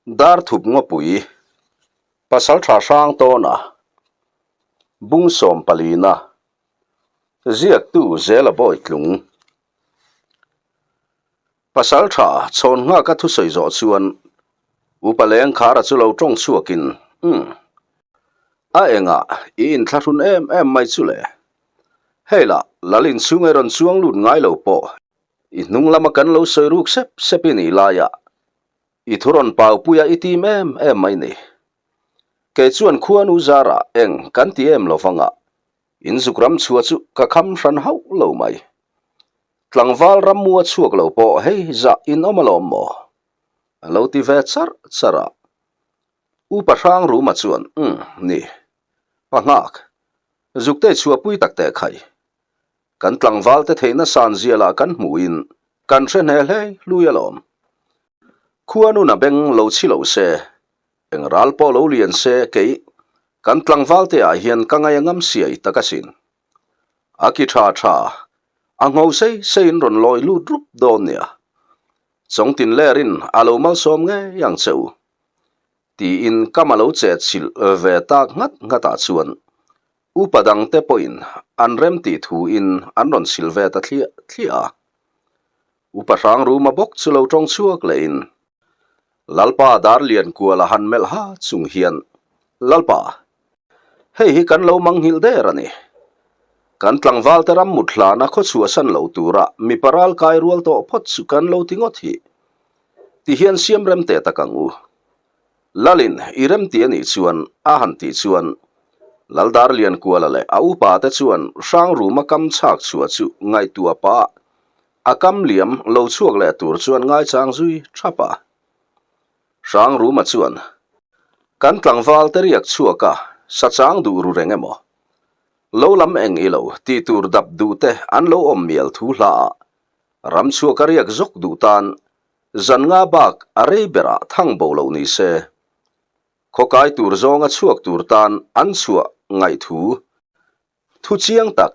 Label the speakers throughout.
Speaker 1: Darthup ngawpui, Pasaltha hrang tawna, Bung sawmpalina, Ziaktu Zela Bawitlung. Pasaltha chhawn nghaka thusawi zawh chuan Upa Lengkhara chu lo tawng chhuakin, Umm, a engah i inthlahrun em em mai chu le. Hei lah, Lal inchhung ei rawn chuang lut ngai lo pawh i hnung lama kan lo sawi ruk sep sep i nih laiah i thu rawn paupuia i tim em em mai ni. Kei chuan khuanu zarah eng kan ti em lo vangah in zuk ram chhuah chu ka kham hran hauh lo mai. Tlangval rammua chhuak lo pawh hei zah in awm alawm maw? A lo ti ve charh charh a. Upa Hrangruma chuan, Umm, ni. Pa nghak. Zukte chhuahpui tak teh khai. Kan tlangvalte theihna san zia lah kan hmuhin kan hre hne hlei hlui alawm. Khuanun a beng lo chhi lo se, eng ral pawh lo lian se kei kan tlangvalte ah hian ka ngaih a ngam siai tak asin. A ki tha tha, a ngho sei seiin rawn lawi lut rup dawn nia. Chawngtin lerin a lo malsawm ngei ang che u. Tiin kam a lo chetchilh ve tak nghat nghatah chuan Upa dangte pawhin an remtih thuin an rawn sil ve ta thliah thliah a. Upa Hrangruma bawk chu lo tawng chhuak lehin Lalpa Darliankuala han melh ha chung hian, Lalpa, hei hi kan lo mangnghilh der a ni. Kan tlangvalte ram mut hlana khaw chhuahsan lo tura mipa ral kai rual tawh phawt chu kan lo ti ngawt hi. Ti hian siam rem teh tak ang u. Lalin i remti a nih chuan a han tih chuan Laldarliankuala leh a upa te chuan Hrangruma kam chhak chhuah chu ngaihtuah pah a kam liam lo chhuak leh tur chuan ngaichang zui thap a. Hrangruma chuan kan tlangval te riak chhuak a sa chang duh ru reng emaw? Lo lam eng i lo tih tur dap duh te an lo awm mial thu hla ah ram chhuak a riak zawk duh tan Zan nga bak a rei berah thang bo loh ni se. Khawkai tur zawnga chhuak tur tan an chhuah ngaih thu thu chiang tak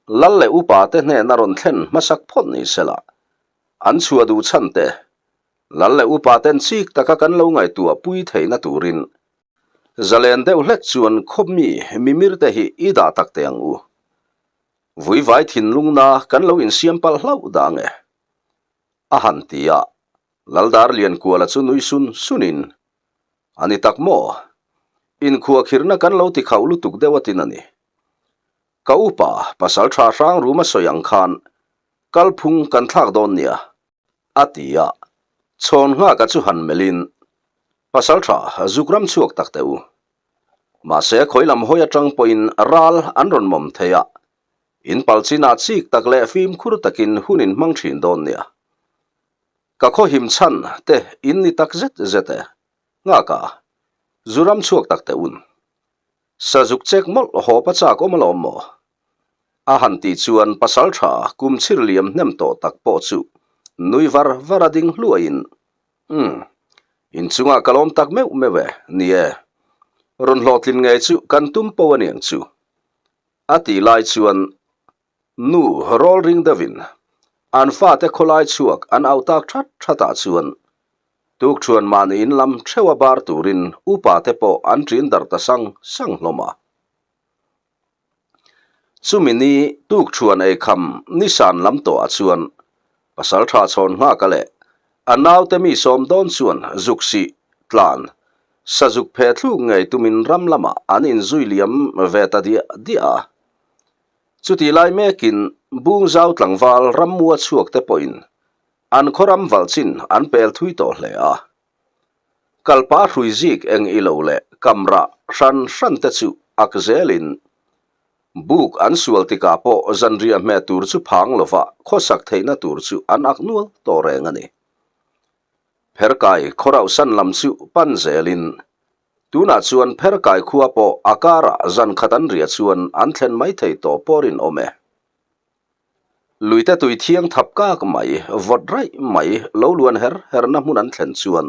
Speaker 1: lal leh upa te hnena rawn thlen hmasak phawt ni se la. An chhuah duh chhan te, lal leh upa ten chik taka kan lo ngaihtuah pui theihna turin zalen deuh hlek chuan khawp mi mimir te hi i dah tak teh ang u. Vuivai thinlungna kan lo insiam palh hlauh dah nge. A han ti a, Laldarliankuala chu nui sun sunin, A ni tak maw? Inkhuakhirhna kan lo ti khauh lutuk deuh atin a ni. Ka upa, pasal tha hrang rum a sawi ang khan kalphung kan thlak dawn nia, a ti a, chhawn nghaka chu han melhin, Pasal tha, zuk ram chhuak tak teh u. Mahse, khawi lam hawi atang pawhin ral an rawn mawm thei a, In pal chinah chik tak leh fimkhur takin hun in hmang thin dawn nia. Ka khawhim chhan te in ni tak zet zet e. Nghaka, zu ram chhuak tak teh un. Sazuk chek mawlh hawp a chak awm alawm maw? A han tih chuan pasal tha kum chhir liam hnem tawh tak pawh chu nui var var a ding hluaiin, Umm, inchungah ka lawm tak meuh meuh e, ni e. Rawn hlawhtlin ngei chu kan tum po aniang chu. A tih lai chuan nu rawl ring deuhin an fate khawlai chhuak an auh tak that thatah chuan tukṭhuan mahni in lam theuha bar turin upa te pawh an ṭin darh ta sang sang hlawm a. Chumi ni tukṭhuan eikham nisan lam tawhah chuan Pasalṭha chhawn nghaka leh a naute mi sawm dawn chuan zuk sih tlan sazuk phe thluk ngei tumin ram lamah an inzui liam ve ta diah diah a. Chutih lai mekin Bungzau tlangval rammua chhuak te pawhin an khaw ram valh chin an pel thui tawh hle a. Kalpa hrui zik eng ilo leh kamrah hran hran te chu ak zelin Buk an sual tikah pawh zanriah hmeh tur chu phang lova khawsak theihna tur chu an ak nual tawh reng a ni. Pherkai khawrauhsan lam chu pan zelin tunah chuan Pherkai khua pawh a karah zan khat an riah chuan an thlen mai thei tawh pawh rinawm e. Luite tui thiang thap kak mai, vawt raih mai lo luan her herna hmun an thlen chuan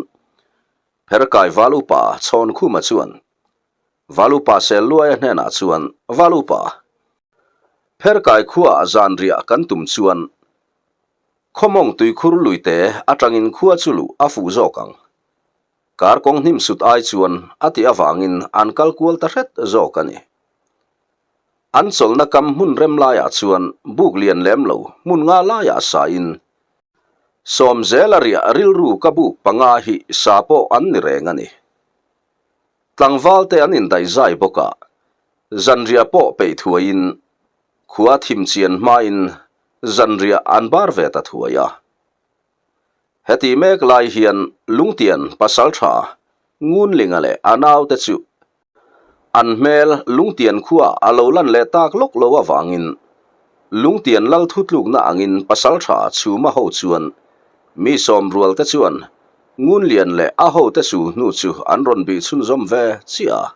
Speaker 1: Pherkai Val Upa Chhawnkhuma chuan Valupa Selluaia hnenah chuan, Valupa, Pherkai khuaah zanriah kan tum chuan Khawmawng tuikhur luite atangin khua chu luh a fuh zawk ang. Kar kawng hnim sut ai chuan a tih avangin an kal kual ta hret zawk a ni. An chawlhna kam hmun rem laiah chuan buk lian lem lo hmun nga laiah sain Sawmzela riah rilru ka buk panga hi sa pawh an ni reng a ni. Tlangval te an indaihzai bawk a, zanriah pawh peih thuaiin khua thim chian hmain zanriah an bar ve ta thuai a. Heti mek lai hian Lungtian pasaltha Ngunlinga leh a naute chu an hmel Lungtian khua a lo lan leh tak lawk lo avangin Lungtian lal thutlukna angin pasaltha chhuma ho chuan mi sawmrual te chuan Ngunlian leh a hote su hnu chu an rawn bih chhunzawm ve chiah a.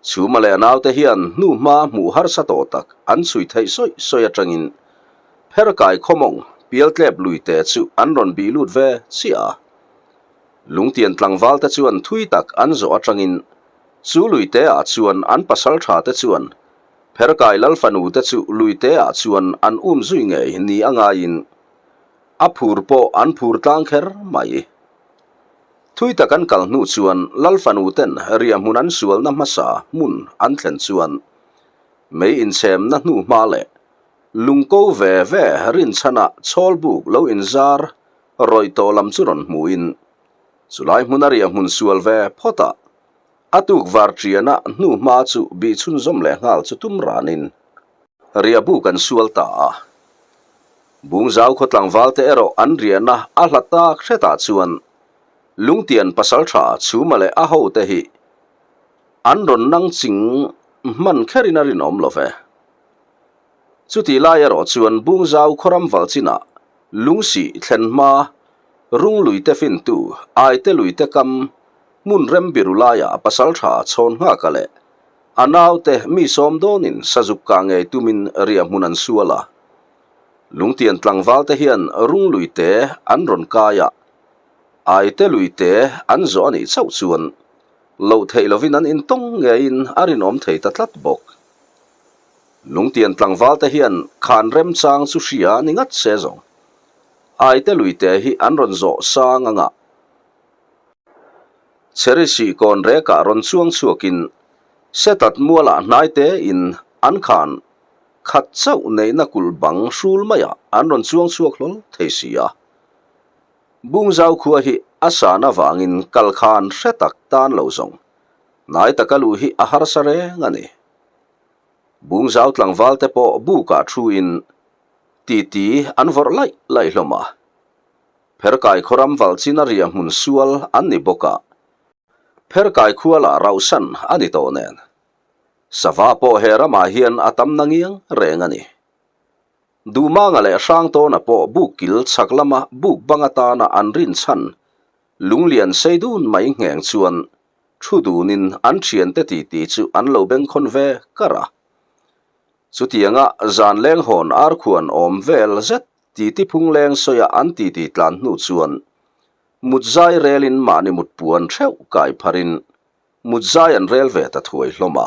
Speaker 1: Chhuma leh a naute hian hnu hma hmuh harsa tawh tak an chhui theih sawi sawi atangin Pherkai khawmawng pialtlep luite chu an rawn bih lut ve chiah a. Lungtian tlangval te chuan thui tak an zawh atangin chu luite ah chuan an pasal tha te chuan Pherkai Lalfanu te chu luite ah chuan an um zui ngei ni a ngaiin a phur pawh an phur tlang kher mai. Thui tak an kal hnu chuan Lalfanu ten riahhmun an sualna hmasa hmun an thlen chuan mei inchhemna hnu hma leh lungko ve ve rinchhana chhawlbuk lo inzar rawih tawh lam chu rawn hmuhin chulai hmuna riahhmun sual ve phawt a, a tuk var ṭiana hnu hma chu bih chhunzawm leh nghal chu tum ranin riahbuk an sual ta a. Bungzau khaw tlangval te erawh an riahna a hla tak hretah chuan Lungtian pasaltha Chhuma leh a hote hi an rawn nang ching hman kherin a rinawm lo ve. Chutih lai erawh chuan Bungzau khaw ram val chinah Lungsih thlen hma Runglui te fintu Aite lui te kam hmun rem biru laiah pasaltha chhawn nghaka leh A naute mi sawm dawnin sazuk kah ngei tumin riahhmun an sual a. Lungtian tlangval te hian runglui te an rawn kai a, aite lui te an zawh a nih chauh chuan loh theih lovin an intawng ngeiin a rinawm thei ta tlat bawk. Lungtian tlangval te hian khan remchang chu hria ni ngat se zawng. Aite lui te hi an rawn zawh sang anga. Cherisi kawn rekah rawn chuang chhuakin Setat mualah hnaite in an khan khat chauh neihna kulh bang hrul maiah an rawn chuang chhuak hlawl thei si a. Bungzau khua hi a san avangin kal khan hre tak tan lo zawng hnai taka luh hi a harsa reng a ni. Bungzau tlangval te pawh bukah thuin titi an vawrh laih laih hlawm a. Pherkai khawram valh chin a riah hmun sual an ni bawk a, Pherkai khua lah rauhsan a ni tawh nen. Sava pawh he ramah hian a tam na ngiang reng a ni. Duhmanga leh Hrangtawna pawh buk kil chhak lama buk bang atana an rin chhan lunglian sei dun mai ngheng chuan thu dunin an thiante titi chu an lo bengkhawn ve kar a. Chutianga zan leng hawn arkhuan awm vel zet Titi phungleng sawia an titi tlan hnu chuan mutzai relin mahni mut puan theuh kai pharin mutzai an rel ve ta thuai hlawm a.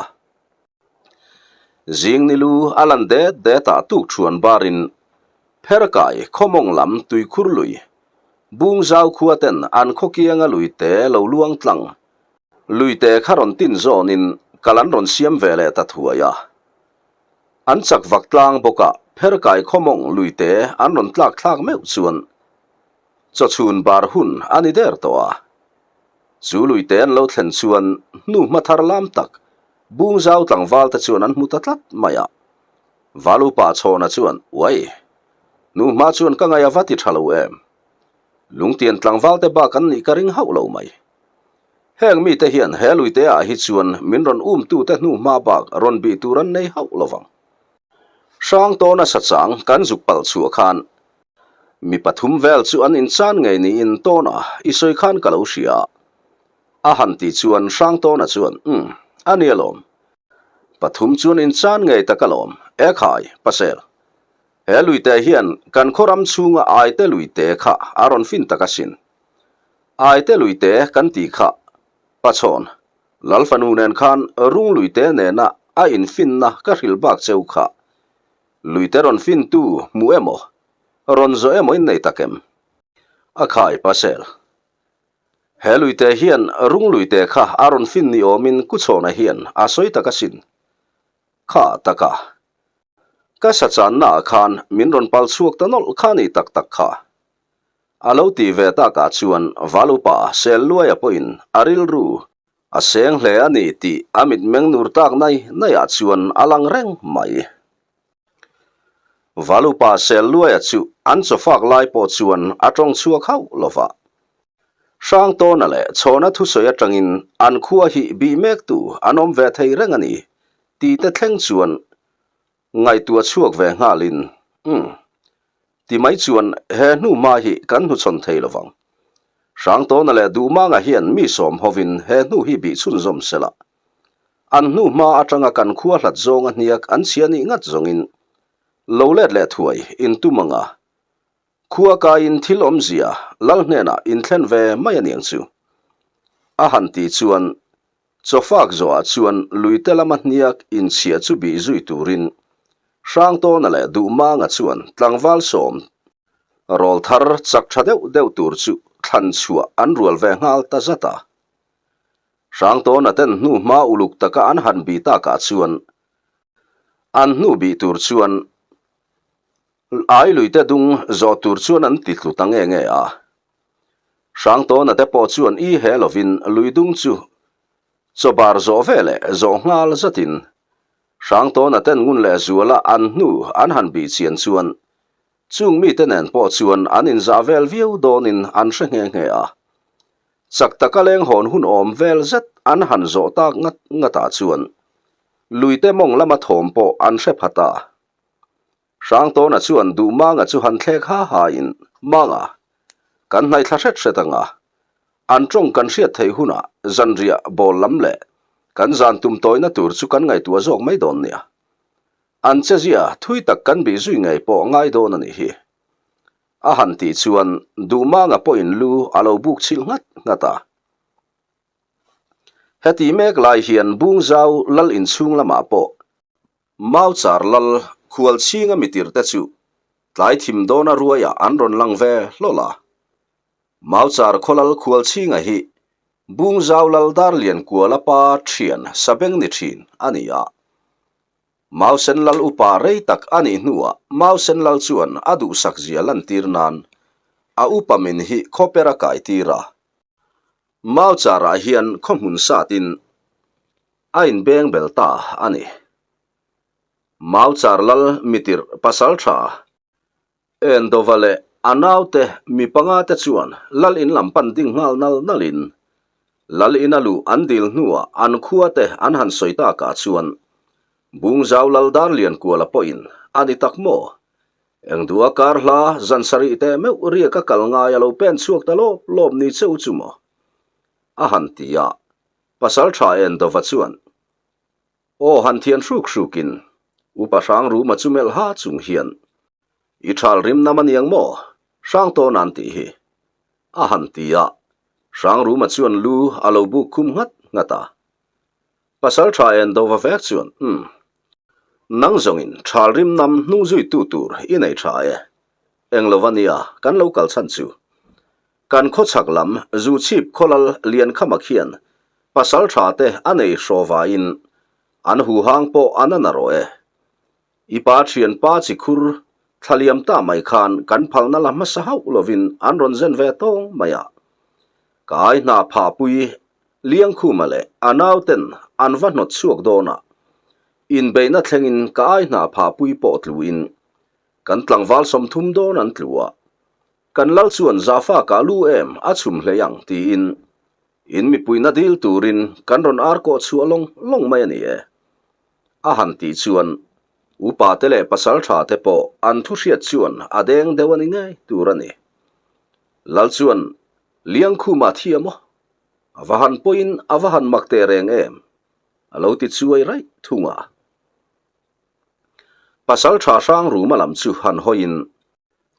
Speaker 1: Zing ni lu a lan det det ah tuk thuan barin Pherkai khawmawng lam tuikhur lui Bungzau khua ten an khaw kianga lui te lo luang tlang lui te kha rawn tin zawnin kal an rawn siam ve leh ta thuai a. An chak vak tlang bawk a, Pherkai khawmawng luite an rawn tlak thlak meuh chuan chawchhun bar hun a ni der tawh a. Chu luite an lo thlen chuan hnu hma thar lam tak Bungzau tlangval te chuan an hmu ta tlat mai a. Valupa Chhawna chuan, Uai! Hnu hma chuan ka ngaih a va ti tha lo em? Lungtian tlangval te bak an nih ka ring hauh lo mai. Heng mite hian he luite ah hi chuan min rawn umtute hnu hma bak rawn bih tur an nei hauh lo vang. Hrang tawna sachang kan zuk palh chhuah khan mi pathum vel chu an inchan ngei niin tawna i sawi khan ka lo hria a. A han tih chuan Hrang tawna chuan, Umm, a ni alawm. Pathum chuan inchan ngei tak alawm, ekhai, pasel. He luite hian kan khaw ram chhunga aite luite kha a rawn fin tak asin. Aite luite kan tih kha Pachhawn, Lalfanu nen khan rung luite nena a infinna ka hrilh bak cheu kha. Luite rawn fintu hmu emaw, rawn zawh emaw in nei tak em? A khai pasel. He luite hian rung luite kha a rawn fin ni awmin Kuchhawna hian a sawi tak asin. Kha taka. Ka sa channa ah khan min rawn pal chhuak ta nawlh kha ni tak tak kha. A lo ti ve takah chuan Valupa sel luaia pawhin a rilru a seng hle a ni tih a mitmeng nur tak nai naiah chuan a lang reng mai. Valupa sel luaia chu an chawfak lai pawh chuan a tawng chhuak hauh lo va. Hrangtawna leh Chhawna thusawi atangin an khua hi bih mektu an awm ve thei reng a ni tih te thleng chuan ngaihtuah chhuak ve nghalin, Umm. Ti mai chuan he hnu hma hi kan hnuchhawn thei lo vang. Hrangtawna leh Duhmanga hian mi sawm hovin he hnu hi bih chhunzawm sela. An hnu hma atanga kan khua hlat zawnga hniak an chhia nih ngat zawngin lo let leh thuai intum anga Khua kaiin thil awmzia lal hnenah inthlen ve mai a niang chu. A han ti chuan chawfak zawhah chuan luite lama hniak inchhia chu bih zui turin Hrangtawna leh Duhmanga chuan tlangval sawm rawl thar chak tha deuh deuh tur chu thlan chhuah an rual ve nghal ta zat a. Hrangtawna ten hnu hma uluk taka an han bih takah chuan an hnu bih tur chuan Ai luite dung zawh tur chuan an ti tlu ta nge nge a. Hrangtawna te pawh chuan i he lovin lui dung chu chawbar zawh ve leh zawh nghal zatin Hrangtawna ten ngun leh zuala an hnu an han bih chian chuan chung mite nen pawh chuan an inzah vel viau dawnin an hre nghe nghe a. Chak taka leng hawn hun awm vel zet an han zawh tak ngat ngatah chuan luite mawng lama thawm pawh an hre pha ta. Hrangtawna chuan duh Manga chu han thlek ha ha in, Manga, kan hnaih thla hret hret anga, an tawng kan hriat theih hunah zanriah bawl lam leh kan zan tum tawina tur chu kan ngaihtuah zawk mai dawn nia. An chezia thui tak kan bih zui ngei pawh ngai dawn a nih hi. A han tih chuan duh Manga pawhin lu a lo buk chhilh nghat nghat a. Heti mek lai hian Bungzau lal inchhung lamah pawh Mauchar lal khual chhinga mitirte chu tlai thim dawna ruaiah an rawn lang ve hlawl a. Mauchar khaw lal khual chhinga hi Bungzau lal Darlian Kuala pa thian sabeng ni thin a ni a. Mausen lal upa rei tak a nih hnuah Mausen lal chuan a duhsak zia lantir nan a upa min hi khawper a kai tir a. Maucharah hian khaw hmun satin A inbeng bel ta a ni. Mauchar lal mitirh pasal tha Endova leh a naute mi panga te chuan lal in lam pan ding nghal nal nalin lal ina luh an dil hnuah an khua te an han sawi takah chuan Bungzau lal Darliankuala pawhin a ni tak maw? Eng duha kar hla zan sarih teh meuh riak a kal ngai a lo pen chhuak ta lawp lawp ni cheu chu maw? a han ti a. Pasal tha Endova chuan, Aw han thian hruk hrukin, Upa Hrangruma chu melh ha chung hian, I thal rim nam a niang maw? Hrangtawn an tih hi. A han ti a, Hrangruma chuan lu a lo buk khum nghat nghat a. Pasal tha Endova vek chuan, Umm. Nang zawngin thal rim nam hnung zuitu tur i nei tha e. Eng lo va nia kan lo kal chhan chu. Kan khawchhak lam zu chhip khawlal Liankhama khian pasal tha te a nei hraw vaiin an huhang pawh a na na rawh e. I pa thian pa chi khur thla liam ta mai khan kan phalna la hmasa hauh lovin an rawn zen ve tawng mai a. Ka ai hna phahpui Liangkhuma leh a nauten an va hnawt chhuak dawn a, inbeihna thlengin ka ai hna phahpui pawh tluin Kan tlangval 30 dawn an tlu a, kan lal chuan Zafa ka lu em a chhum hlei ang tiin in mipuina dil turin kan rawn ar kawh chhuah lawng lawng mai a ni e. A han tih chuan upa te leh pasal tha te pawh an thu hriat chuan a deng deuh a ni ngei tur a ni. Lal chuan Liangkhuma thi a maw? A va han pawhin a va han mak teh reng em? A lo ti chuai raih thung a. Pasal tha hrang ruma lam chu han hawiin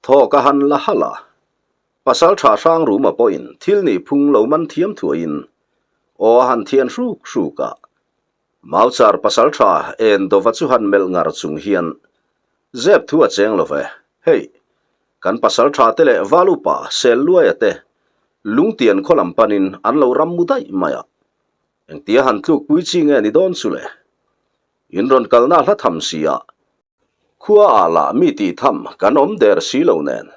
Speaker 1: thawk a han la halh a. Pasal tha hrang ruma pawhin thil nih phung lo man thiam thuaiin aw a han thian hruk hruk a. Mauchar pasal tha en dova chu han melh ngar chung hian zep thu a cheng lo ve. Hei, kan pasal tha te leh val upa sel luaia te. Lungtian khaw lam panin an lo ram mu daih mai a. Engtia han tlukpui chi nge ni dawn chu le? In rawn kalna hla tham si a, khua ah lah mi tih tham kan awm der si lo nen.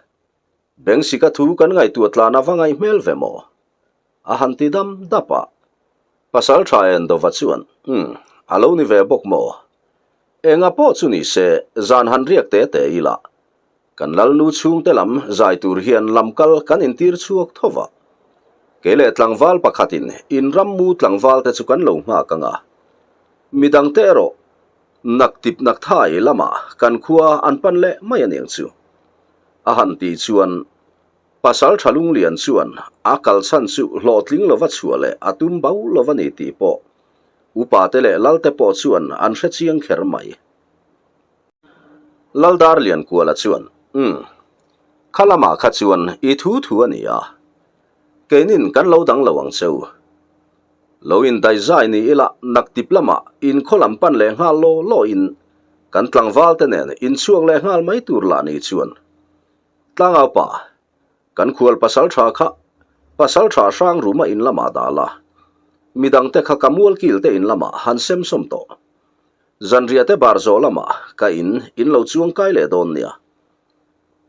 Speaker 1: Bengsika thu kan ngaihtuah tlan a va ngaih hmel ve maw? A han ti dam dap a. Pasal tha Endova chuan, Umm, a lo ni ve bawk maw? Enga pawh chu ni se, zan han riak te te ila. Kan Lalnu chhungte lam zai tur hian lam kal kan intir chhuak tho va. Kei leh tlangval pakhatin in rammu tlangvalte chu kan lo nghak ang a. Midangte erawh nak tip nak thai lamah kan khua an pan leh mai a niang chu. A han tih chuan Pasal tha Lunglian chuan a kal chhan chu hlawhtling lova chhuah leh a tum bo lova ni tih pawh upate leh Lalte pawh chuan an hre chiang kher mai. Laldar Liankuala chuan, Umm, kha lamah kha chuan i thu thu a ni a, keinin kan lo dang lo ang che u. Lo indaihzai ni ila naktip lamah inkhaw lam pan leh nghal law law in kan tlangval te nen inchhuak leh nghal mai tur lah ni chuan Tlangau pa, kan khual pasal tha kha pasal tha hrang ruma in lamah dah la, midang te kha ka mualkil te in lamah han sem sawm tawh. Zanriah te bar zawh lamah ka in in lo chuang kai leh dawn nia.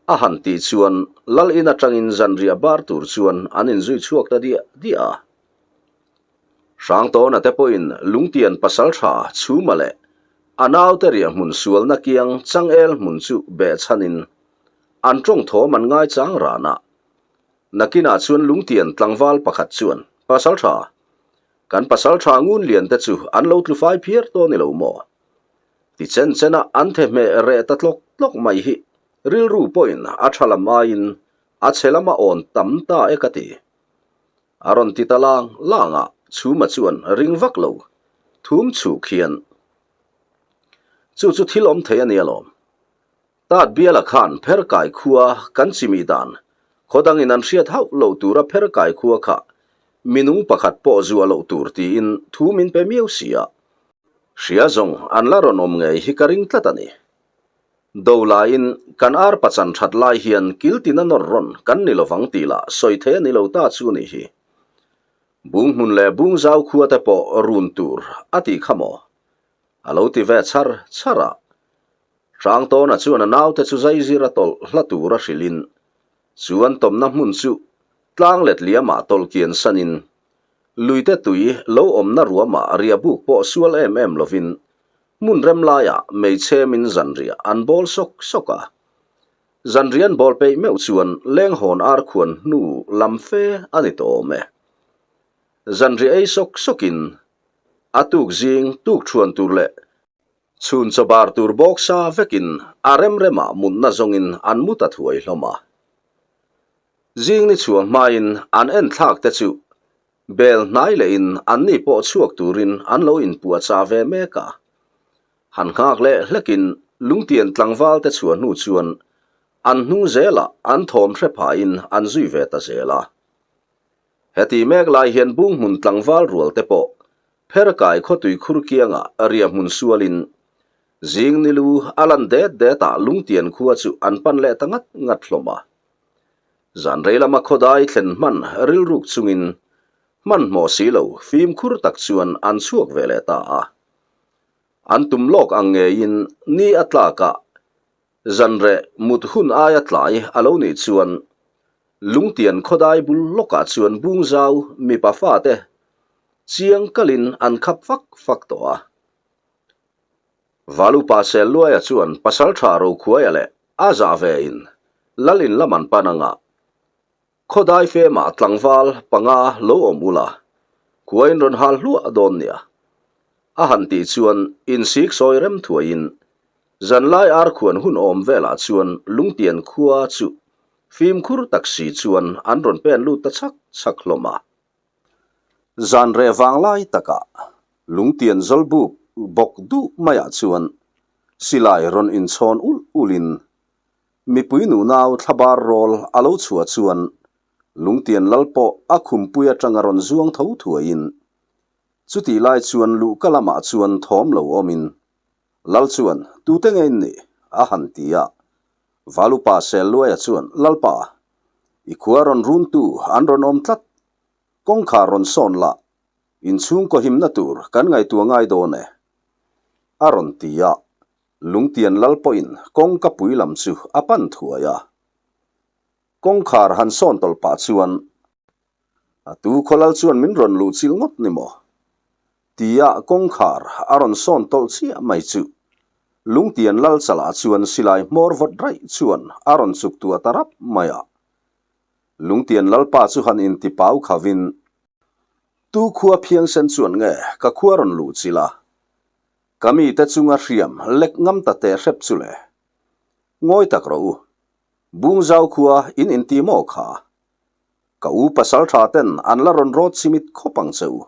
Speaker 1: A han tih chuan lal in atangin zanriah bar tur chuan an inzui chhuak ta diah diah a. Hrangtawna te pawhin Lungtian pasal tha Chhuma leh a naute riah hmun sualna kiang changel hmun chu behchhanin an tawng thawm an ngaichang ran a. Nakinah chuan Lungtian tlangval pakhat chuan, Pasal tha, Kan pasal tha ngun lian te chu an lo tlu fai phiar tawh ni lo maw? Ti chen chen a an the hmeh reh ta tlawk tlawk mai hi rilru pawhin a tha lam aiin a chhe lam a awn tam ta e ka ti. A rawn ti ta lang lang a, Chhuma chuan ring vak lo thum chhuk hian chu chu thil awm thei a ni alawm. Tat biala khan pherkai khua kan chimih dan, khaw dangin an hriat hauh lo tura pherkai khua kha minung pakhat pawh zuah loh tur tiin thu min pe miau si a. Hria zawng an la rawn awm ngei hi ka ring tlat a ni. Do laiin kan ar pachan that lai hian kil tina nawr rawn kan ni lovang tih lah sawi thei a ni lo ta chu ni hi. Bung hmun leh bung zau khua te pawh run tur a tih kha maw? A lo ti ve char char a. Hrangtawna chuan a naute chu zaizir a tawlh hla tur a hrilhin chu an tawmna hmun chu tlang let liamah tawlh kian sanin luite tui lo awmna ruamah riahbuk pawh sual em em lovin hmun rem laiah meichhemin zanriah an bawl sawk sawk a. Zanriah an bawl peih meuh chuan lenghawn arkhuan hnu lam fe a ni tawh awm e. Zanriah ei sawk sawkin a tuk zing tuk thuan tur leh Chhun chaw bar tur bawk sa vekin a rem remah mutna zawngin an mu ta thuai hlawm a. Zing ni chhuah hmain an en thlak te chu bel hnai lehin anni pawh chhuak turin an lo inpuah chah ve mek a. Han nghak leh hlekin lungtian tlangval te chhuah hnu chuan an hnung zelah an thawm hre phahin an zui ve ta zel a. Heti mek lai hian bunghmun tlangval rual te pawh Pherkai khawtui khur kiangah riah hmun sualin zing nilu a lan det det ah lungtian khua chu an pan leh ta ngat ngat hlawm a. Zan rei lama khawdai thlen hman rilruk chungin hmanhmawh si lo fimkhur tak chuan an chhuak ve leh ta a. An tum lawk ang ngeiin ni a tlakah Zanreh mut hun aia tlai a lo nih chuan Lungtian khawdai bul lawkah chuan Bungzau mipa fate chiang kalin an khap fak fak tawh a. Valupa Selluaia chuan Pasaltha Rokhuaia leh a zah vein Lal in lam an pan anga Khawdai femah tlangval panga lo awm ula, khuain rawn hal hluah dawn nia. A han tih chuan insik sawi rem thuaiin zanlai arkhuan hun awm velah chuan Lungtian khua chu fimkhur tak si chuan an rawn pen lut ta chhak chhak hlawm a. Zan reh vanglai takah Lungtian zawlbuk bawk duh maiah chuan silai rawn inchhawn ulh ulhin Mipui nunau thlabar rawl a lo chhuah chuan Lungtian lal pawh a khumpui atanga rawn zuang tho thuaiin chutih lai chuan luhka lamah chuan thawm lo awmin Lal chuan tute nge in nih? a han ti a. Valupa Selluaia chuan Lalpa! I khua rawn runtu an rawn awm tlat. Kawngkhar rawn sawn lah, inchhungkaw himna tur kan ngaihtuah ngai dawn e. A rawn ti a, Lungtian lal pawhin kawngka pui lam chu a pan thuai a. Kawngkhar han sawn tawlh pah chuan, A tu khaw lal chuan min rawn luh chilh ngawt ni maw? Tia kawngkhar a rawn sawn tawlh chiah mai chu Lungtian lal chalah chuan silai hmawr vawt raih chuan a rawn chuk tuah ta rap mai a. Lungtian lalpa chu han inti pau khavin, Tu khua phiangsen chuan nge ka khua rawn luh chilh a? Ka mite chunga hriam lek ngam ta teh hrep chu le. Ngawi tak rawh u. Bungzau khua in inti maw kha? Ka u pasal tha ten an la rawn rawt chimit khawp ang che u.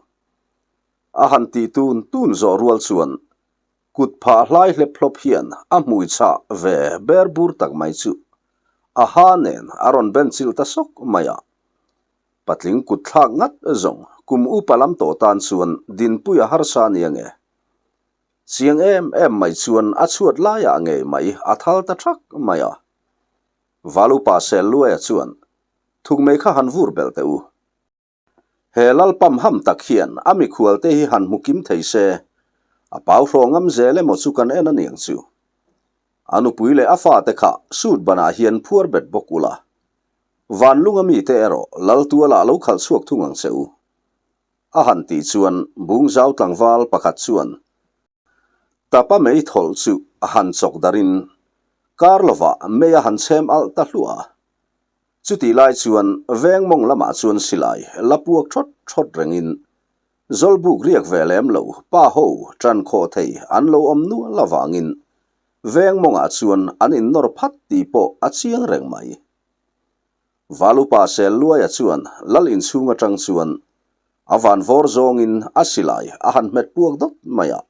Speaker 1: A han tih tun tun zawh rual chuan kut phah hlai hlep hlawp hian a hmui chhah ve ber bur tak mai chu a ha nen a rawn ben chilh ta sawk mai a. Patling kut thlak ngat zawng kum upa lam tawh tan chuan dinpui a harsa nia nge. Chiang em em mai chuan a chhuat laiah ngei mai a thal ta thak mai a. Valupa sel luaia chuan thukmei kha han vur belh teh u. He lalpam ham tak hian a mikhualte hi han hmu kim thei se, a pau hraw ngam zel emaw chu kan en aniang chu. A nupui leh a fate kha suit banah hian phuar bet bawk ula. Vanlunga mite erawh Laltualah lo khalh chhuak thung ang che u. A han tih chuan Bungzau tlangval pakhat chuan Tapa mei thawlh chu a han chawk darin kar lovah mei a han chhem alh ta hluah a. Chutih lai chuan veng mawng lamah chuan silai la puak thawt thawt rengin Zawlbuk riak ve lem lo pa ho tan khawh thei an lo awm nual avangin veng mawngah chuan an innawr phat tih pawh a chiang reng mai. Valupa sel luaia chuan lal inchhung atang chuan a van vawr zawngin a silai a han hmet puak dawt mai a.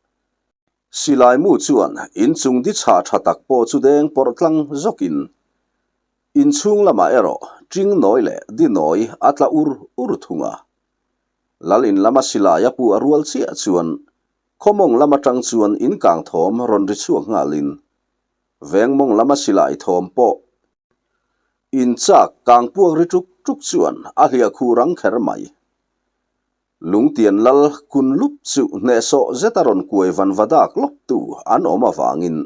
Speaker 1: Silai mu chuan inchung di chhah tha tak pawh chu deng pawrh tlang zawkin inchhung lamah erawh ṭing nawi leh di nawi a tla ur ur thung a. Lal in lama silai a puh a rual chiah chuan khawmawng lam atang chuan inkang thawm rawn ri chhuak nghalin vengmawng lama silai thawm pawh inchak kang puak ri ṭuk ṭuk chuan a hliah khuh rang kher mai. Lungtian lal kun lup chu hnehsawh zeta rawn kuai vanva dak lawp tu an awm avangin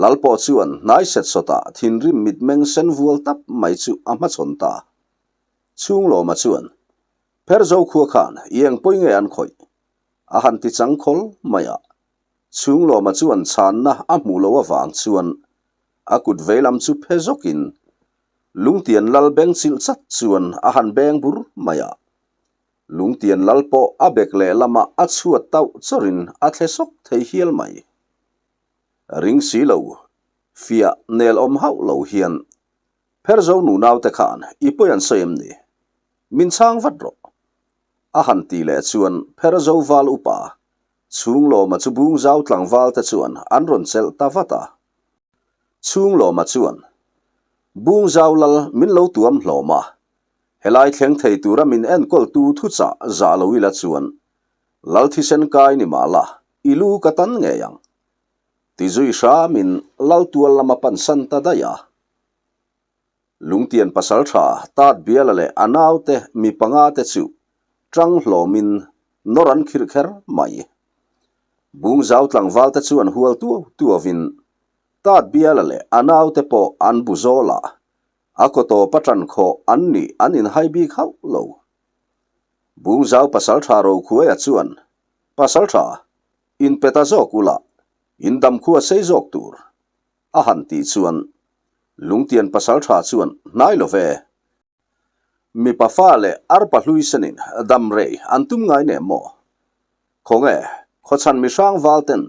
Speaker 1: lal pawh chuan hnai set sawtah thinrim mitmeng sen vual tap mai chu a hmachhawn ta. Chhunglawma chuan, Pherzo khua khan i eng pawi nge an khawih? A han ti chang khawl mai a. Chhunglawma chuan chhanna a hmuh loh avang chuan a kut veilam chu phe zawkin Lungtian lal beng chilh chat chuan a han beng bur mai a. Lungtian lal pawh a bek lehlamah a chhuat tauh chawrin a thle sawk thei hial mai. Ring si lo, fiah nel awm hauh lo hian Pherzo nunaute khan i pawi an sawi em ni? Min chhang vat rawh. A han tih leh chuan Pherzo val upa Chhunglawma chu Bungzau tlangvalte chuan an rawn chelh ta vat a. Chhunglawma chuan, Bungzau lal min lo tuam hlawm a, helai thleng thei tura min enkawltu thuchah zah lo ila chuan lal thisen kai ni mah la, i lu ka tan ngei ang. Ti zui hramin lal tual lama pansan ta daih a. Lungtian pasaltha Tat Biala leh a naute mi panga te chu tang hlawmin nawr an khirh kher mai. Bungzau tlangval te chuan hual tuau tuauin Tat Biala leh a naute pawh an bu zawl a, a kaw tawpa tan khawh an nih an inhai bik hauh lo. Bungzau pasaltha Rokhuaia chuan, Pasaltha, inpe ta zawk ula, in damkhua sei zawk tur. A han tih chuan Lungtian pasaltha chuan hnai lo ve. Mipa fa leh arpa hlui senin dam rei an tum ngai nem maw? Khawnge, khawchhan mihrang val ten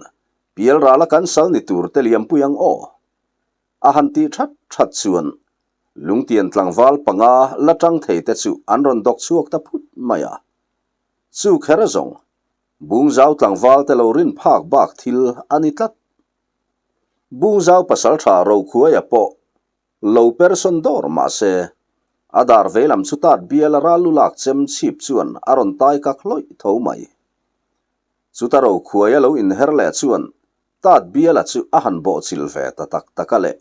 Speaker 1: pial rala kan sal ni tur te liampui ang aw? A han tih that that chuan Lungtian tlangval panga la tang thei te chu an rawn dawk chhuak ta phut mai a. Chu kher zawng Bungzau tlangval te lo rin phak bak thil a ni tlat. Bungzau pasaltha Rokhuaia pawh lo person dawr mah se, a dar veilam chu tat bial a ral lu lak chem chhip chuan a rawn tai kak hlawih tho mai. Chuta Rokhuaia lo inher leh chuan tat biala chu a han bawhchilh ve ta tak tak a le.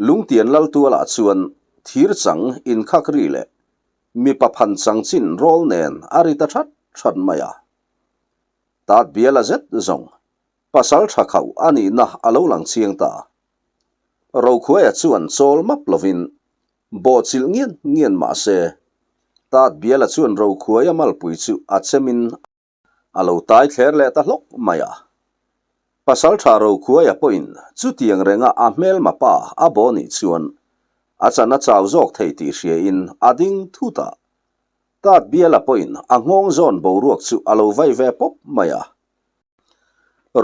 Speaker 1: Lungtian Laltualah chuan. thir chang inkhak ri leh mipa phan chang chin rawl nen a ri ta that that mai a. Tat biala zet zawng pasal tha khauh a nihna a lo lang chiang ta. Rokhuaia chuan chawl map lovin bawhchilh ngian ngian mah se, Tat biala chuan Rokhuaia malpui chu a chemin A lo tai thler leh ta hlawk mai a. Pasaltha Rokhuaia pawhin chutiang renga a hmelma pa a baw nih chuan a chan a chau zawk thei tih hriain a ding thut a. Tat biala pawhin a nghawng zawn boruak chu a lo vai ve pawp mai a.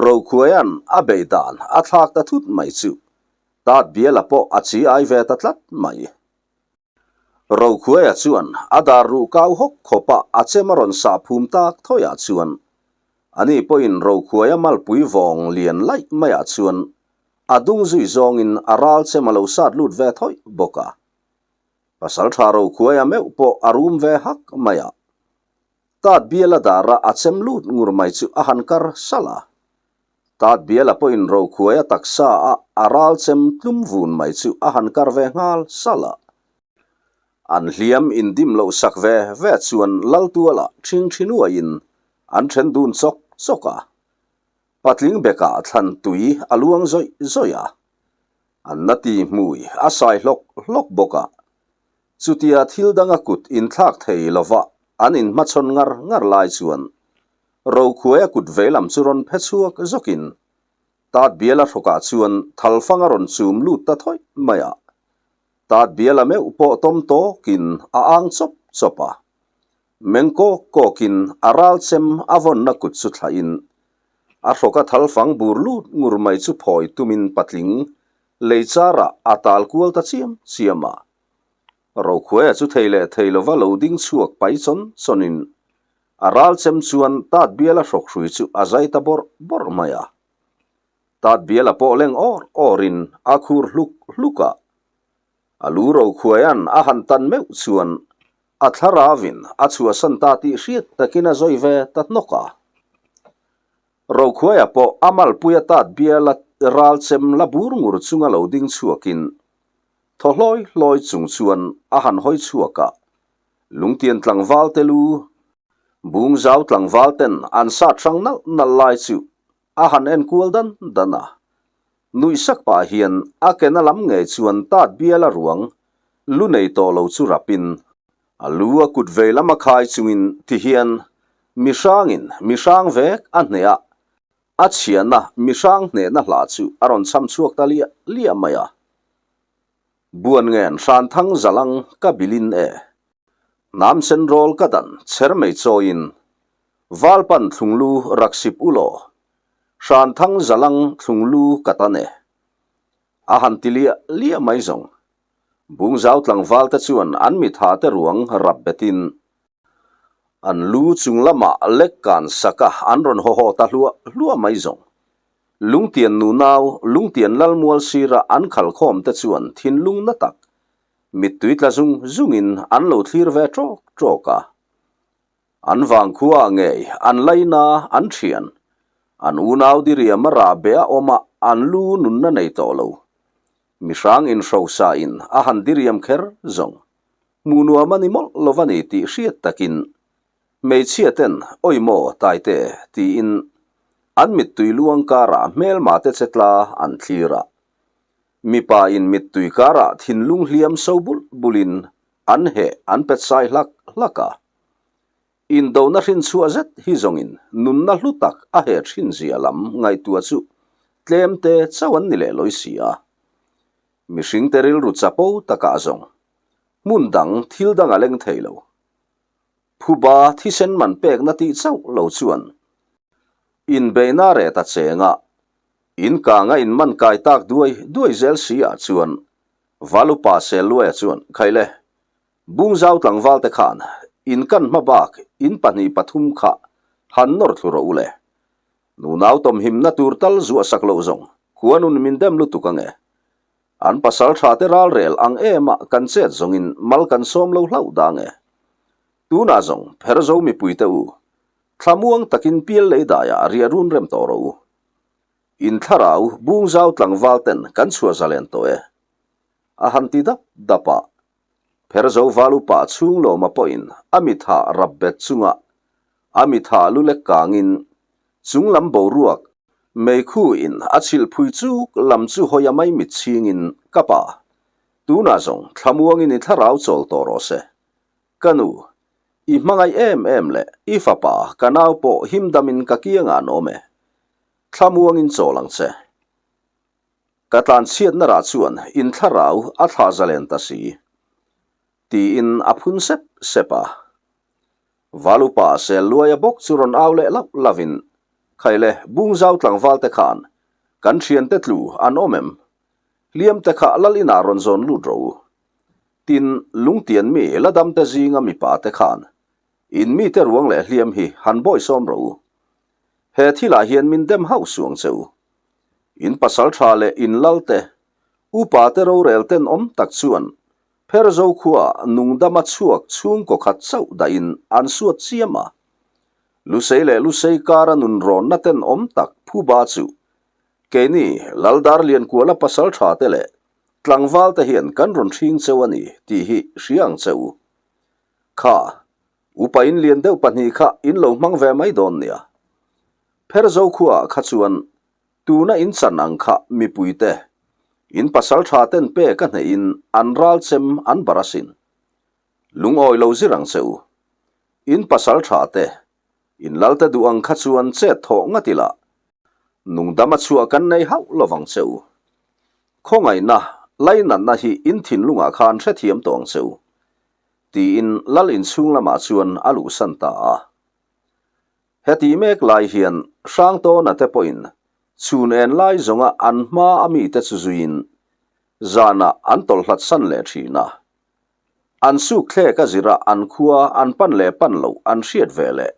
Speaker 1: Rokhuaia'n a beih dan a thlak ta thut mai chu Tat biala pawh a chi ai ve ta tlat mai. Rokhuaia chuan a dar ruh kau hawk khawpa a chem a rawn sah phum tak thawiah chuan ani pawhin Rokhuaia malpui vawng lian laih maiah chuan a dung zui zawngin a ral chem a lo sat lut ve thawih bawk a. Pasaltha Rokhuaia meuh pawh a rum ve hak mai a. Tat biala dara a chem lut ngur mai chu a han kar salh a. Tat biala pawhin Rokhuaia taksa a a ral chem tlum vun mai chu a han kar ve nghal salh a. An hliam indim loh sak ve ve chuan Laltuala ṭhingṭhi nuaiin an ṭhen dun chawk chawk a. Patling bekah thlan tui a luang zawih zawih a. An na ti hmui a sai hlawk hlawk bawk a. Chutia thil danga kut inthlak thei lova an inhmachhawn ngar ngar lai chuan Rokhuaia kut veilam chu rawn phe chhuak zawkin Tat biala hrawkah chuan thalfang a rawn chum lut ta thawih mai a. Tat biala meuh pawh tawm tawkin a ang chawp chawp a. Meng kawk kawkin a ral chem a vawnna kut chu thlahin a hrawka thalfang bur lut ngur mai chu phawi tumin patling lei charah a tal kual ta chiam chiam a. Rokhuaia chu thei leh thei lova lo ding chhuak pai chawn chawnin a ral chem chuan tat biala hrawk hrui chu a zai ta bawrh bawrh mai a. Tat biala pawh leng awr awrin a khur hluk hluk a. A lu Rokhuaia'n a han tan meuh chuan a thlaravin a chhuahsan ta tih hriat takin a zawi ve ta hnawk a. Rokhuaia pawh a malpuia tat biala ral chem la bur ngur chunga lo ding chhuakin Thaw hlawi hlawi chung chuan a han hawi chhuak a, Lungtian tlangval te lu, bung zau tlangval ten an sat hrang nalh nalh lai chu a han en kual dan dan a. Nuih sak pah hian a kena lam ngei chuan tat bial a ruang lu nei tawh lo chu rapin a lu a kut vei lam a khai chungin ti hian mi hrangin mi hrang vek a hneh a, A chhiahna mihrang hnehna hla chu a rawn cham chhuak ta liah liah mai a. Buan ngen hran thang zalang ka bilin e. Hnam sen rawl ka dan chher mei chawiin Valpan thlunglu rak sip u law. Hran thang zalang thlunglu ka tan e. A han ti liah liah mai zawng. Bungzau tlangval te chuan an mitha te ruang rap betin An lu chung lamah lek kan sak a, an rawn haw haw ta hluah hluah mai zawng. Lungtian nunau, Lungtian Lalmual sira an khal khawm te chuan thinlung na tak, mittui tla zung zungin an lo thlir ve ṭawk ṭawk a. An vangkhua ah ngei an laina an ṭhian, an unau diriam a rah be a awm a, an lu nunna nei tawh lo. Mihrang inhrosa in a han diriam kher zawng. Hmuh nuam a ni mawlh lo va ni tih hriat takin hmeichhia ten awi maw Taite tiin an mittui luang karah hmelma te che tla an thlir a. Mipa in mittui karah thinlung hliam so bulh bulhin an heh an pet sai hlak hlak a. Indona hrinchhuah zet hi zawngin nunna hlu tak a heh thin zia lam ngaihtuah chu tlem te chauh an ni leh lawi si a. Mihringte rilru chapo takah zawng hmun dang thil dang a leng thei lo. Phuba thisen man pekna tih chauh lo chuan inbeihna reh ta chenga inkang a inman kai tak duai duai zel si ah chuan Valupa Selluaia chuan Khaile, Bungzau tlangval te khan in kan hma bak in pahnih pathum kha han nawr thlu rawh u le. Nunau tawmhimna tur tal zuah sak loh zawng khuanun min dem lutuk ange. An pasal tha te ral rel ang em a kan chet zawngin mal kan sawm lo hlauh dang e. Tunah zawng Pherzo mipui te u, thlamuang takin pial lei daiah riah run rem tawh rawh u. In thlarau bungzau tlangval ten kan chhuah zalen tawh e. A han ti dap dap a. Pherzo val upa chhunglawma pawhin a mitha rap bet chunga a mitha lu lek kangin chunglam boruak meikhu in a chhilh phui chuk lam chu hawi a mai mit chhingin ka pa tunah zawng thlamuangin i thlarau chawl tawh rawh se ka nu i hmangaih em em leh i fapa ka nau pawh himdamin ka kiangah an awm e thlamuangin chawl ang che. Ka tlanchhiatna rah chuan in thlarau a thlah zalen ta si, tiin a phun sep sep a. Valupa sel luaia bawk chu rawn au leh lauh lauhin, Khaile, Bungzau tlangval te khan kan thiante tlu an awm em? Hliam te kha lal inah rawn zawn lut rawh u. Tin, lungtian mi la dam te zinga mipa te khan in mite ruang leh hliam hi han bawisawm rawh u. He thilah hian min dem hauh suang che u. In pasal tha leh in lal te, upa te rorel ten awm tak chuan Pherzo khua nungdama chhuak chhungkaw khat chauh dahin an suat chiam a. Lusei leh Lusei kara nun rawnna ten awm tak phuba chu keini Laldar Liankuala pasal tha te leh tlangval te hian kan rawn hring cheu a ni tih hi hria ang che u. Kha, upa in lian deuh pahnih kha in lo hmang ve mai dawn nia. Pherzo khuaah kha chuan tuna in chan ang kha mipuite, in pasal tha ten pek a hnehin an ral chem an bar asin. Lungawi lo zir ang che u. In pasal tha te, in lalte duh ang kha chuan chet thawh ngat ila, nungdam a chhuah kan nei hauh lovang che u. Khawngaihna, lainatna hi in thinlungah khan hrethiam tawh ang che u, tiin lal inchhung lamah chuan a luhsan ta a. Heti mek lai hian Hrangtawna te pawhin chhun en lai zawnga an hma a mite chu zuiin zanah an tawlhlat san leh thin a. An suk thlek a zira an khua an pan leh pan loh an hriat ve leh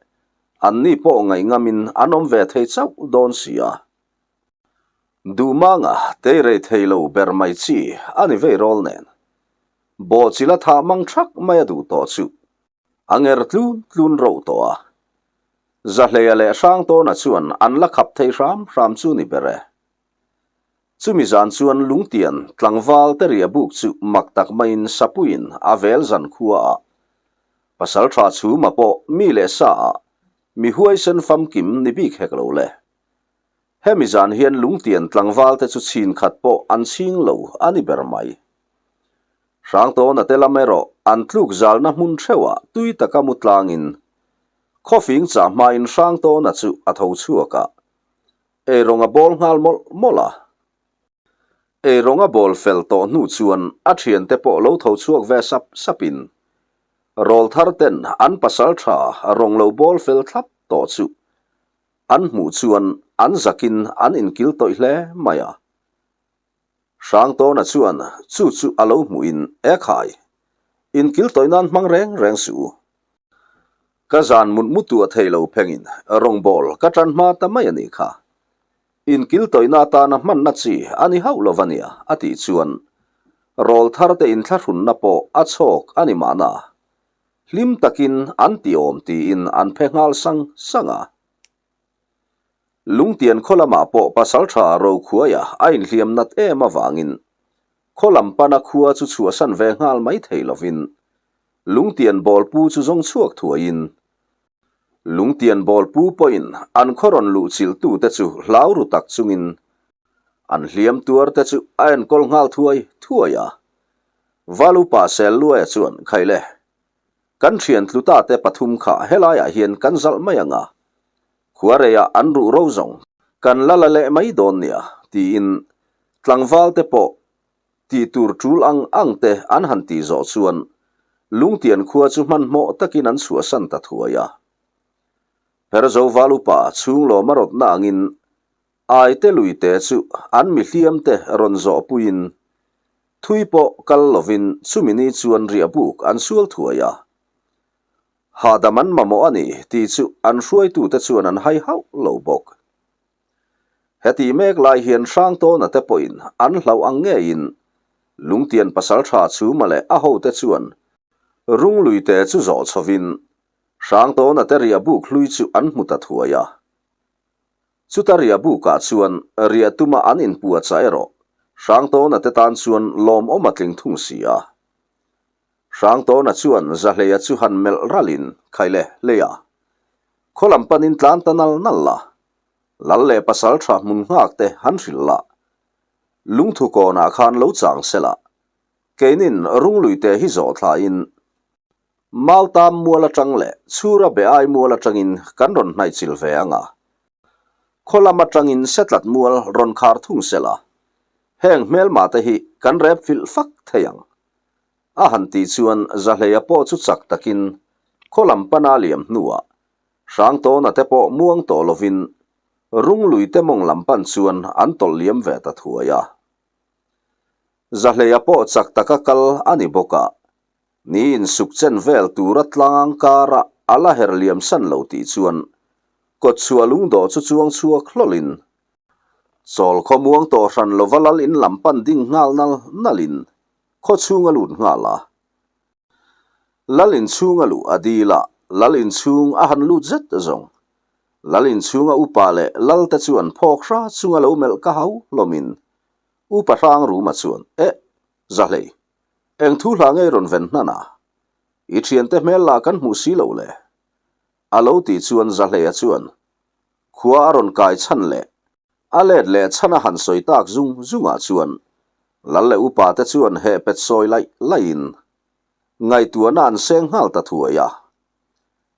Speaker 1: anni pawh ngaihngam-in an awm ve thei chauh dawn si a. Duhmanga teirei thei lo ber mai chi a ni vei rawl nen. Bawhchilh a thah mang thak mai a duh tawh chu A nger tlun tlun rauh tawh a. Zahleia leh Hrangtawna chuan an la khap thei hram hram chu ni ber e. Chumi zan chuan Lungtian tlangval te riah buk chu mak tak maiin Sapuiin a vel zan khua a. Pasaltha chhuma pawh mi leh sa ah mi huaisen famkim ni bik hek lo le. Hemi zan hian Lungtian tlangval te chu chhin khat pawh an chhing lo a ni ber mai. Hrangtawna te lam erawh an tluk zalna hmun theuhah tui taka mu tlangin khawfing chah hmain Hrangtawna chu a tho chhuak a, eirawng a bawl nghal mawlh mawlh a. Eirawng a bawl fel tawh hnu chuan a thiante pawh lo tho chhuak ve sap sapin rawlthar ten an pasal tha rawng lo bawl fel thlap tawh chu an hmuh chuan an zakin an inkil tawih hle mai a. Hrangtawna chuan chu chu a lo hmuhin, E khai, inkil tawih nan hmang reng reng suh u. Ka zan mut mu tuah thei lo phengin rawngbawl ka tan hma ta mai a nih kha. Inkil tawihna atana hmanna chi a ni hauh lo va nia, a tih chuan rawl tharte inthlahrunna pawh a chhawk a ni mahna. Hlim takin an ti awm tiin an phe nghal sang sang a. Lungtian khaw lamah pawh pasaltha Rokhuaia a inhliam nat em avangin khaw lam pana khua chu chhuahsan ve nghal mai thei lovin Lungtian bawlpu chu zawng chhuak thuaiin Lungtian bawlpu pawhin an khaw rawn luh chilhtute chu hlau ru tak chungin an hliam tuarte chu a enkawl nghal thuai thuai a. Valupa Selluaia chuan Khaile Kan thian tluta te pathum kha helaiah hian kan zalh mai ang a, khuareiah an ruh ro zawng kan la la leh mai dawn nia tiin tlangval te pawh tih tur tul ang ang te an han tih zawh chuan Lungtian khua chu hmanhmawh takin an chhuahsan ta thuai a. Pherzo val upa chhunglawm a rawtna angin Aite luite chu an mihliam te rawn zawh puiin thui pawh kal lovin chumi ni chuan riah buk an sual thuai a. Hahdam an mamawh a ni tih chu an hruaitute chuan an hai hauh lo bawk. Heti mek lai hian Hrangtawna te pawhin an hlauh ang ngeiin Lungtian pasaltha Chhuma leh a hote chuan Rungluite chu zawh chhovin Hrangtawna te riah buk hlui chu an hmu ta thuai a. Chuta riah bukah chuan riah tuma an inpuahchah erawh Hrangtawna te tan chuan lawmawm a tling thung si a. Hrangtawna chuan Zahleia chu han melh ralin Khaile hleia khaw lam panin tlan ta nal nal la, Lal leh pasal tha hmun nghak te han hrilh la, lungthu kawnah khan lo chang se la, keinin rungluite hi zawh thlain Mautam mual atang leh Chhura be ai mual atangin kan rawn hnaih chil ve ang a, khaw lam atangin Setlat mual rawn khar thung se la, heng hmelma te hi kan rep filh fak thei ang. A han tih chuan Zahleia pawh chu chak takin khaw lam pana liam hnuah Hrangtawna te pawh muang tawh lovin Runglui te mawng lam pan chuan an tawlh liam ve ta thuai a. Zahleia pawh chak taka kal a ni bawk a, ni insuk chen vel tura tlang kara a la her liam san lo tih chuan kawtchhuah lungdawh chu chuang chhuak hlawlhin chawl khaw muang tawh hran lova lal in lam pan ding nghal nal nalin khaw chhung a lut nghal a. Lal inchhung a luh a dil a, lal inchhung a han lut zet zawng. Lal inchhunga upa leh lal te chuan phawk hra chunga lo melh ka hau hlawmin Upa Hrangruma chuan, Eh, Zahlei, eng thu hla ngei rawn ven hnan a? I thiante hmel lah kan hmuh si lo le. A lo tih chuan Zahleia chuan khua a rawn kai chhan leh a let leh chhan a han sawi tak zung zungah chuan lal leh upa te chuan heh pet sawi laih laihin ngaihtuahna an seng nghal ta thuai a.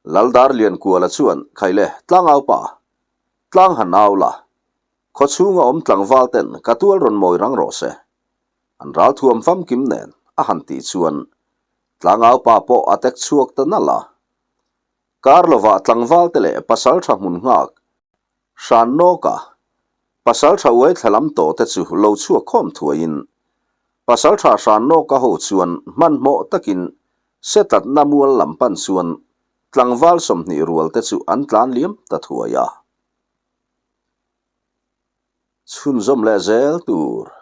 Speaker 1: Laldar Liankuala chuan, Khaile, tlangau pa, tlang han au la, khaw chhunga awm tlangval ten ka tual rawn mawi rang rawh se. An ral thuam famkim nen a han tih chuan tlangau pa pawh a tek chhuak ta nalh a. Kar lovah tlangval te leh pasal tha hmun nghak hran nawk a, pasal tha uai thla lam tawh te chu lo chhuak khawm thuaiin pasal tha hran nawka ho chuan hmanhmawh takin Setlatna mual lam pan chuan tlangval 20 rual te chu an tlan liam ta thuai a. Chhunzawm leh zel tur.